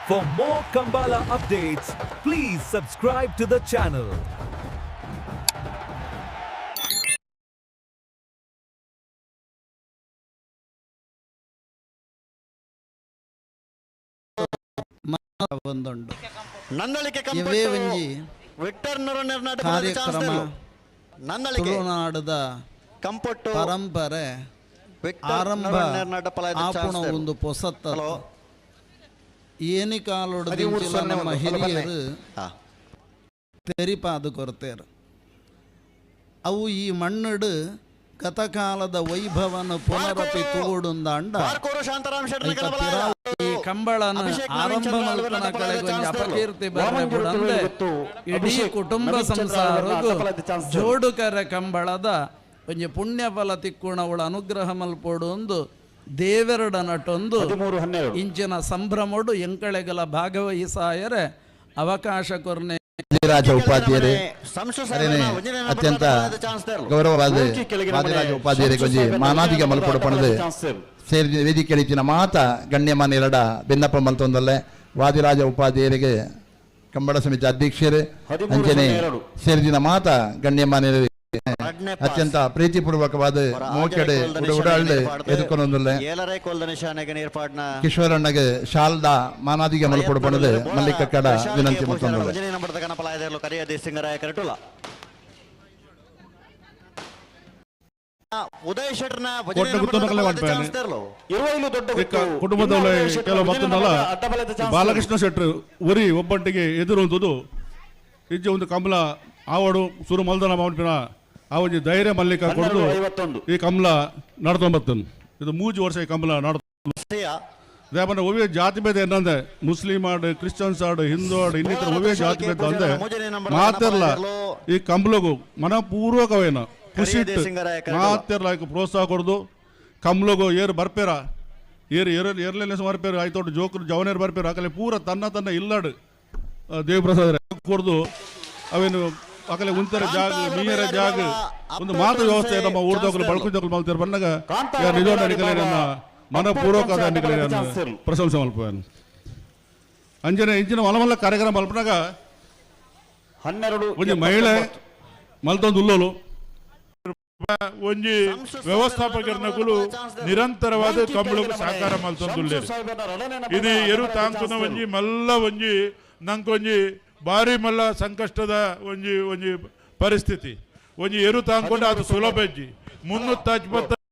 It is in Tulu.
For more Kambala updates, please subscribe to the channel. ಒಂದುಂಡು Nandalike ಇವೇ ಒಂಜಿ ವಿಕ್ಟರ್ ಕಾರ್ಯಕ್ರಮ ನಂದಳಿಕೆ ತುಳುನಾಡದ ಕಂಪೊಟ್ಟು ಪರಂಪರೆ ವಿಕ್ಟರ್ ಆರಂಭ ಆಪುಣ ಒಂದು ಪೊಸತ್ತ ಹಲೋ. ಏನಿ ಕಾಲೊಡದಿಂಚಿಲ ನಮ್ಮ ಹಿರಿಯರು ತೆರಿಪಾದು ಕೊರತೇರು. ಅವು ಈ ಮಣ್ಣಡು ಗತಕಾಲದ ವೈಭವನ ಪುನರಪಿ ತೂಡುಂದಾಂಡ ಬಾರ್ಕೋರು ಶಾಂತಾರಾಮ್ ಶೆಟ್ಟರ್ ಐತ ಪಿರಾವು ಈ ಕಂಬಳನ ಅಭಿಷೇಕ್ ನವೀನ್ ಆರಂಭ ಚಂದ್ರ ಮಲ್ಪನ ಅಲ್ವರ್ನ ಕಳೆಗೊಂಜಿ ಚಾನ್ಸ್ ಅಪಕೀರ್ತಿ ಬರ್ರೆ ವಾಮಂಜೂರು ಬುಡಂದೆ ತುಳುವೆತ್ತು ಇಡೀ ಅಭಿಷೇಕ್ ಕುಟುಂಬ ನವೀನ್ ಚಂದ್ರ ಸಂಸಾರಗು ಅಲ್ವರ್ನ ಅಡ್ಡಪಲದ ಚಾನ್ಸ್ ಜೋಡುಕರ ಕಂಬಳದ ಒಂಜಿ ಪುಣ್ಯ ಫಲ ತಿಕ್ಕುಣವಳ ಅನುಗ್ರಹ ಮಲ್ಪೋಡು ಒಂದು ದೇವೆರಡ ನಟೊಂದು 13-12. ಇಂಚಿನ ಸಂಭ್ರಮೋಡು ಎಂಕಳೆಗಲ ಭಾಗವಹಿಸಾಯರೆ ಅವಕಾಶ ಕೊರ್ನೆ. ವಾದಿರಾಜ ಉಪಾಧ್ಯಾಯರೇ, ಸಂಶು ಅರೇನೆ ಅತ್ಯಂತ ಗೌರವವಾದ ವಾದಿರಾಜ ಉಪಾಧ್ಯಾಯರಿಗೆ ಒಂಜಿ ಮಾನಾದಿಗೆ ಮಲ್ಪೊಡು ಪಣದು ಸೇರಿ ವೇದಿಕೆ ಇತ್ತಿನ ಮಾತ ಗಣ್ಯಮಾನ್ಯರಡ ಬೆನ್ನಪ್ಪ ಮಲ್ತೊಂದಲ್ಲೆ. ವಾದಿರಾಜ ಉಪಾಧ್ಯಾಯರಿಗೆ ಕಂಬಳ ಸಮಿತಿ ಅಧ್ಯಕ್ಷರು 13 ಅಂಚನೆ 12. ಸೇರಿದಿನ ಮಾತ ಗಣ್ಯಮಾನ್ಯರು ಅತ್ಯಂತ ಪ್ರೀತಿಪೂರ್ವಕವಾದ ಮೋಕೆಡೆ ಉಡ ಉಡಾಳ್ಳೆ ಎದುಕೊಂದಲ್ಲೆ. ಏಲರೈ ಕೋಲ್ದ ನಿಶಾನೆಗೆ ನೀರ್ಪಾಡ್ನ ಕಿಶೋರಣ್ಣಗೆ ಶಾಲ್ದ ಮಾನಾದಿಗೆ ಮಲ್ಪೊಡು ಪಣದು ಮಲ್ಲಿಕಕ್ಕಡ ವಿನಂತಿ ಮಲ್ತೊಂದಲ್ಲೆ. ಒಂಜನೇ ನಂಬರ್ದ ಕನಪಲಾಯದರ್ಲು ಕರಿಯದಿ ಸಿಂಗರಾಯ ಕರಟುಲ ಉದಯ್ ಶೆಟ್ಟರ್ನ ಕೊಟ್ಟ ಗುತ್ತನಕಲೆ ಮಾಡ್ಪೇನೆ. ಇರುವೈಲು ದೊಡ್ಡ ಇಕ್ಕ ಗುತ್ತು. ಕುಟುಂಬದವರ ಇನ್ನ ಉದಯ್ ಶೆಟ್ಟರ್ ಕೆಲವು ಒಂಜನೇ ಬತ್ತನಲ್ಲ ನಂಬರ್ದ ಅಡ್ಡಬಲದ ಚಾನ್ಸ್ ಬಾಲಕೃಷ್ಣ ಶೆಟ್ರು ಒರಿ ಒಬ್ಬಂಟಿಗೆ ಎದುರು ಉಂತುದು ಇಜ್ಜೆ ಒಂದು ಕಮಲ ಆವಡು ಸುರು ಮಲ್ದನ ಮಾವನ್ಪಿನ ಆ ಒಂಜಿ ಧೈರ್ಯ ಮಲ್ಲಿಕ ಕೊಡದು. 12:51. ಈ ಕಮಲ ನಡ್ತೊಂಬತ್ತನ್ ಇದು ಮೂಜಿ ವರ್ಷ ಈ ಕಮಲ ನಡ್ ದೇವನ ಒವೇ ಜಾತಿ ಭೇದ ಏನಂದೆ, ಮುಸ್ಲಿಂ ಆಡು, ಕ್ರಿಶ್ಚಿಯನ್ಸ್ ಆಡು, ಹಿಂದೂ ಆಡು, ಇನ್ನಿತರ ಒವೇ ಜಾತಿ ಭೇದ ಅಂದೆ ಮಾತೆರ್ಲ ಈ ಕಂಬ್ಲಗು ಮನಪೂರ್ವಕವೇನ ಖುಷಿ ಮಾತೆರ್ಲ ಐಕ್ ಪ್ರೋತ್ಸಾಹ ಕೊಡ್ದು. ಕಮ್ಲಗು ಏರು ಬರ್ಪೇರ, ಏರು ಏರು ಏರ್ಲೆನೆ ಬರ್ಪೇರು ಆಯ್ತೋಟು ಜೋಕರು ಜವನೇರು ಬರ್ಪೇರು ಆಕಲೆ ಪೂರ ತನ್ನ ತನ್ನ ಇಲ್ಲಾಡು ದೇವಪ್ರಸಾದ ಕೊಡ್ದು ಅವೇನು ಆಕಲೆ ಉಂತರ ಜಾಗ ಮೀಯರ ಜಾಗ ಒಂದು ಮಾತು ವ್ಯವಸ್ಥೆ ನಮ್ಮ ಊರ್ದೋಗಲು ಬಳ್ಕುಂದೋಗಲು ಮಲ್ತೇರು ಬಂದಾಗ ನಿಜವಾದ ನಿಕಲೆ ನನ್ನ ಮನಪೂರ್ವಕ ನಿಕಲೆ ನಾನು ಪ್ರಶಂಸೆ ಮಲ್ಪುವೆನು. ಅಂಜನೆ ಇಂಚಿನ ಮಲಮಲ್ಲ ಕಾರ್ಯಕ್ರಮ ಮಲ್ಪನಾಗ 12 ಒಂಜಿ ಮಹಿಳೆ ಮಲ್ತೊಂದು ಉಲ್ಲೋಲು ಒಂಜಿ ವ್ಯವಸ್ಥಾಪಕರ್ನಕುಲು ನಿರಂತರವಾದ ಕಂಬಳకు ಸಹಕಾರ ಮಲ್ತೊಂದುಲ್ಲೇರು. ಇದು ಎರು ತಾಂಕುನ ಒಂಜಿ ಮಲ್ಲ ಒಂಜಿ ನಂಕೊಂಜಿ ಭಾರಿ ಮಲ್ಲ ಸಂಕಷ್ಟದ ಒಂಜಿ ಒಂಜಿ ಪರಿಸ್ಥಿತಿ. ಒಂಜಿ ಎರು ತಾಂಕೊಂಡು ಅದು ಸುಲಭ ಇಜ್ಜಿ. 350